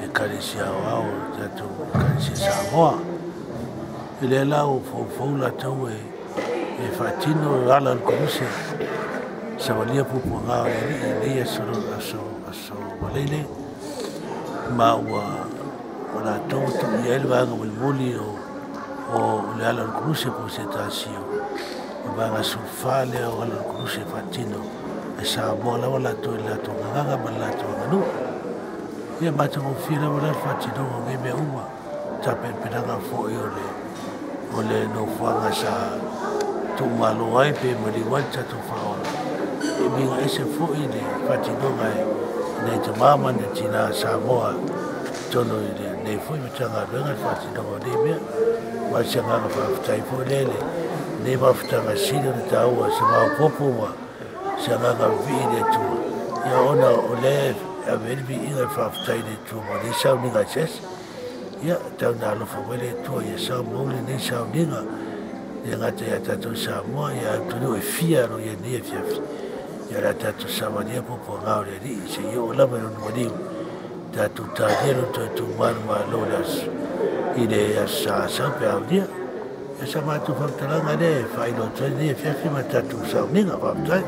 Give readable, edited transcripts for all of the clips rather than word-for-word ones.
Ekalesia Aoao o le tatou Ekalesia Samoa. I lea la ua foufou latou e faatino ala o le Koluse, savalia puapuaga o le Alii i lenei aso, aso, aso Faraile, ma ua o latou ua tuu i ai le vaega mulimuli o le ala o le Koluse po o se Tasio, o le vaega 14 lea o ala o le Koluse e faatino e Samoa lava latou i le latou gagana ma le latou aganuu. Ia, matagofie lava la le faatinoga o nei mea uma, tapenapenaga foi o le nofoaga sa tuumalo ai pe maliu ai le tatou Faaola. E uiga ese foi le faatinoga e nai tama ma nai tina Samoa totonu i lenei foi Matagaluega le faatinoga o nei mea. Ma o se agaga faafetai foi lea lenei mafutaga sili ona taua, se maopoopo ma se agaga vivii i le Atua, ia ona o lea e ave ai le viiga e faafetai i le Atua mo nei sauniga eseese. Ia tau ina alofa mai le Atua ia sao mau lenei sauniga, e le gata ia tatou Samoa, ia atunuu e fia o lo o i ai nei afiafi. Ia o le a tatou savalia puapuaga o le Alii seia oo lava i lona maliu, tatou talia lona toe tumanumalo i le Aso Sa Asau pe a aulia. Ia sa matou faamatalaga lea e faailoa atu ai lenei afiafi ma tatou sauniga. Faafetai.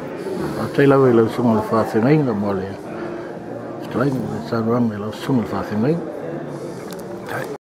Faafetai lava i lau Susuga i le Faafeagaiga mo le fetalaiga ma le saunoaga i lau Susuga i le Faafeagaiga.